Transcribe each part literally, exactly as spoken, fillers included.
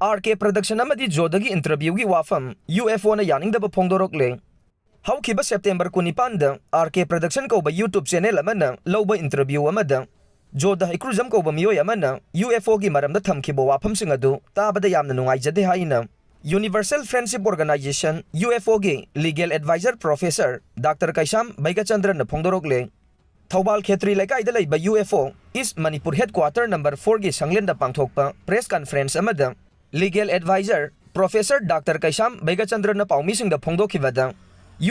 R K Production ꯑꯃꯗꯤ ꯖꯣꯗꯒꯤ interviewꯒꯤ ꯋꯥꯐꯝ UFOꯅ ꯌꯥꯅꯤꯡꯗꯕ ꯐꯣꯡꯗꯣꯔꯛꯂꯦ꯫ ꯍꯧꯈꯤꯕ September ꯀꯨꯟꯅꯤꯄꯥꯟꯗ R K Production ꯀꯧꯕ YouTube channel ꯑꯃꯅ ꯂꯧꯕ interview ꯑꯃꯗ ꯖꯣꯗ ꯍꯩꯀ꯭ꯔꯨꯖꯝ ꯀꯧꯕ ꯃꯤꯑꯣꯏ ꯑꯃꯅ UFOꯒꯤ ꯃꯔꯝꯗ ꯊꯝꯈꯤꯕ ꯋꯥꯐꯝꯁꯤꯡ ꯑꯗꯨ ꯇꯥꯕꯗ ꯌꯥꯝꯅ ꯅꯨꯡꯉꯥꯏꯖꯗꯦ ꯍꯥꯏꯅ Universal Friendship Organization UFOꯒꯤ legal advisor Professor Doctor ꯀꯩꯁꯥꯝ ꯕꯩꯒꯆꯟꯗ꯭ꯔꯅ ꯐꯣꯡꯗꯣꯔꯛꯂꯦ꯫ ꯊꯧꯕꯥꯜ ꯈꯦꯇ꯭ꯔꯤ ꯂꯩꯀꯥꯏꯗ ꯂꯩꯕ UFO East Manipur headquarter number fourꯒꯤ ꯁꯪꯂꯦꯟꯗ ꯄꯥꯡꯊꯣꯛꯄ press conference ꯑꯃꯗ legal advisor Professor Doctor ꯀꯩꯁꯥꯝ ꯕꯩꯒꯆꯟꯗ꯭ꯔꯅ ꯄꯥꯎꯃꯤꯁꯤꯡꯗ ꯐꯣꯡꯗꯣꯛꯈꯤꯕꯗ,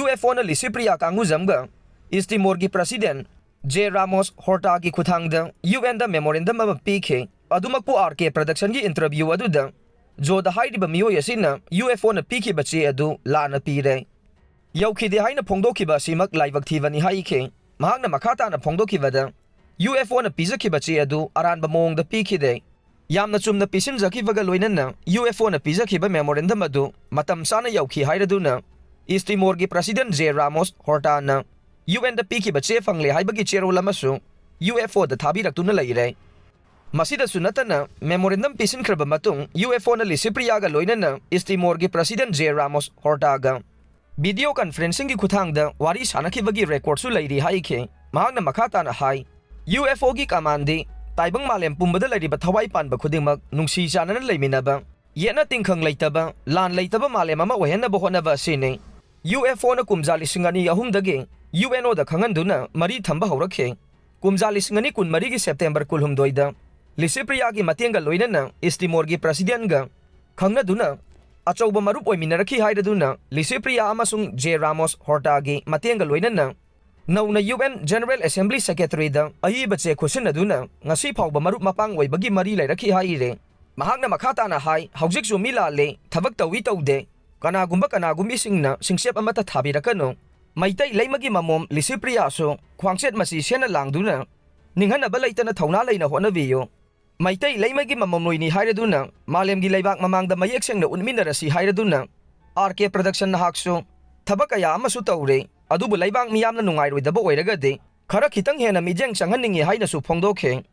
UFOꯅ Licypriya ꯀꯥꯡꯒꯨꯖꯝꯒ East Timorꯒꯤ President J Ramos Hortaꯒꯤ ꯈꯨꯠꯊꯥꯡꯗ UNꯗ memorandum ꯑꯃ ꯄꯤꯈꯤ꯫ ꯑꯗꯨꯃꯛꯄꯨ R K Productionꯒꯤ interview ꯑꯗꯨꯗ ꯖꯣꯗ ꯍꯥꯏꯔꯤꯕ ꯃꯤꯑꯣꯏ ꯑꯁꯤꯅ UFOꯅ ꯄꯤꯈꯤꯕ ꯆꯦ ꯑꯗꯨ ꯂꯥꯟꯅ ꯄꯤꯔꯦ꯫ ꯌꯧꯈꯤꯗꯦ ꯍꯥꯏꯅ ꯐꯣꯡꯗꯣꯛꯈꯤꯕ ꯑꯁꯤꯃꯛ ꯂꯥꯏꯕꯛ ꯊꯤꯕꯅꯤ ꯍꯥꯏꯈꯤ꯫ ꯃꯍꯥꯛꯅ ꯃꯈꯥ ꯇꯥꯅ ꯐꯣꯡꯗꯣꯛꯈꯤꯕꯗ, UFOꯅ ꯄꯤꯖꯈꯤꯕ ꯆꯦ ꯑꯗꯨ ꯑꯔꯥꯟꯕ ꯃꯑꯣꯡꯗ ꯄꯤꯈꯤꯗꯦ꯫ ꯌꯥꯝꯅ ꯆꯨꯝꯅ ꯄꯤꯁꯤꯟꯖꯈꯤꯕꯒ ꯂꯣꯏꯅꯅ UFOꯅ ꯄꯤꯖꯈꯤꯕ memorandum ꯑꯗꯨ ꯃꯇꯝ ꯆꯥꯅ ꯌꯧꯈꯤ ꯍꯥꯏꯔꯗꯨꯅ East Timorꯒꯤ President J Ramos Hortaꯅ UNꯗ ꯄꯤꯈꯤꯕ ꯆꯦ ꯐꯪꯂꯦ ꯍꯥꯏꯕꯒꯤ ꯆꯦꯔꯣꯜ ꯑꯃꯁꯨ UFOꯗ ꯊꯥꯕꯤꯔꯛꯇꯨꯅ ꯂꯩꯔꯦ꯫ ꯃꯁꯤꯗꯁꯨ ꯅꯠꯇꯅ, memorandum ꯄꯤꯁꯤꯟꯈ꯭ꯔꯕ ꯃꯇꯨꯡ UFOꯅ ꯂꯤꯁꯤꯄ꯭ꯔꯤꯌꯥꯒ ꯂꯣꯏꯅꯅ East Timorꯒꯤ President J Ramos Hortaꯒ video conferencingꯒꯤ ꯈꯨꯠꯊꯥꯡꯗ ꯋꯥꯔꯤ ꯁꯥꯅꯈꯤꯕꯒꯤ recordꯁꯨ ꯂꯩꯔꯤ ꯍꯥꯏꯈꯤ꯫ ꯃꯍꯥꯛꯅ ꯃꯈꯥ ꯇꯥꯅ ꯍꯥꯏ, UFOꯒꯤ commandꯗꯤ ꯇꯥꯏꯕꯪ ꯃꯥꯂꯦꯝ ꯄꯨꯝꯕꯗ ꯂꯩꯔꯤꯕ ꯊꯋꯥꯏ ꯄꯥꯟꯕ ꯈꯨꯗꯤꯡꯃꯛ ꯅꯨꯡꯁꯤ ꯆꯥꯟꯅꯅ ꯂꯩꯃꯤꯟꯅꯕ, ꯌꯦꯠꯅ ꯇꯤꯡꯈꯪ ꯂꯩꯇꯕ, ꯂꯥꯟ ꯂꯩꯇꯕ ꯃꯥꯂꯦꯝ ꯑꯃ ꯑꯣꯏꯍꯟꯅꯕ ꯍꯣꯠꯅꯕ ꯑꯁꯤꯅꯤ꯫ UFOꯅ ꯀꯨꯝꯖꯥ ꯂꯤꯁꯤꯡ ꯑꯅꯤ ꯑꯍꯨꯝꯗꯒꯤ UNOꯗ ꯈꯪꯍꯟꯗꯨꯅ ꯃꯔꯤ ꯊꯝꯕ ꯍꯧꯔꯛꯈꯤ꯫ ꯀꯨꯝꯖꯥ ꯂꯤꯁꯤꯡ ꯑꯅꯤ ꯀꯨꯟꯃꯔꯤꯒꯤ September ꯀꯨꯟꯍꯨꯝꯗꯣꯏꯗ ꯂꯤꯁꯤꯄ꯭ꯔꯤꯌꯥꯒꯤ ꯃꯇꯦꯡꯒ ꯂꯣꯏꯅꯅ East Timorꯒꯤ Presidentꯒ ꯈꯪꯅꯗꯨꯅ ꯑꯆꯧꯕ ꯃꯔꯨꯞ ꯑꯣꯏꯃꯤꯟꯅꯔꯛꯈꯤ ꯍꯥꯏꯔꯗꯨꯅ ꯂꯤꯁꯤꯄ꯭ꯔꯤꯌꯥ ꯑꯃꯁꯨꯡ J Ramos Hortaꯒꯤ ꯃꯇꯦꯡꯒ ꯂꯣꯏꯅꯅ ꯅꯧꯅ UN General Assembly Secretaryꯗ ꯑꯏꯕ ꯆꯦ ꯈꯨꯠꯁꯤꯟꯅꯗꯨꯅ ꯉꯁꯤ ꯐꯥꯎꯕ ꯃꯔꯨꯞ ꯃꯄꯥꯡ ꯑꯣꯏꯕꯒꯤ ꯃꯔꯤ ꯂꯩꯔꯛꯈꯤ ꯍꯥꯏꯔꯦ꯫ ꯃꯍꯥꯛꯅ ꯃꯈꯥ ꯇꯥꯅ ꯍꯥꯏ, ꯍꯧꯖꯤꯛꯁꯨ ꯃꯤ ꯂꯥꯜꯂꯦ, ꯊꯕꯛ ꯇꯧꯏ ꯇꯧꯗꯦ, ꯀꯅꯥꯒꯨꯝꯕ ꯀꯅꯥꯒꯨꯝꯕꯤꯁꯤꯡꯅ ꯁꯤꯡꯆꯦꯞ ꯑꯃꯠꯇ ꯊꯥꯕꯤꯔꯛꯀꯅꯨ꯫ ꯃꯩꯇꯩ ꯂꯩꯃꯒꯤ ꯃꯃꯣꯝ ꯂꯤꯁꯤꯄ꯭ꯔꯤꯌꯥꯁꯨ ꯈ꯭ꯋꯥꯡꯆꯦꯠ ꯃꯆꯤ ꯁꯦꯠꯅ ꯂꯥꯡꯗꯨꯅ ꯅꯤꯡꯍꯟꯅꯕ ꯂꯩꯇꯅ ꯊꯧꯅꯥ ꯂꯩꯅ ꯍꯣꯠꯅꯕꯤꯌꯨ꯫ ꯃꯩꯇꯩ ꯂꯩꯃꯒꯤ ꯃꯃꯣꯝ ꯂꯣꯏꯅꯤ ꯍꯥꯏꯔꯗꯨꯅ ꯃꯥꯂꯦꯝꯒꯤ ꯂꯩꯕꯥꯛ ꯃꯃꯥꯡꯗ ꯃꯌꯦꯛ ꯁꯦꯡꯅ ꯎꯠꯃꯤꯟꯅꯔꯁꯤ ꯍꯥꯏꯔꯗꯨꯅ R K Production ꯅꯍꯥꯛꯁꯨ ꯊꯕꯛ ꯀꯌꯥ ꯑꯃꯁꯨ ꯇꯧꯔꯦ, ꯑꯗꯨꯕꯨ ꯂꯩꯕꯥꯛ ꯃꯤꯌꯥꯝꯅ ꯅꯨꯡꯉꯥꯏꯔꯣꯏꯗꯕ ꯑꯣꯏꯔꯒꯗꯤ ꯈꯔ ꯈꯤꯇꯪ ꯍꯦꯟꯅ ꯃꯤꯠꯌꯦꯡ ꯆꯪꯍꯟꯅꯤꯡꯏ ꯍꯥꯏꯅꯁꯨ ꯐꯣꯡꯗꯣꯛꯈꯤ꯫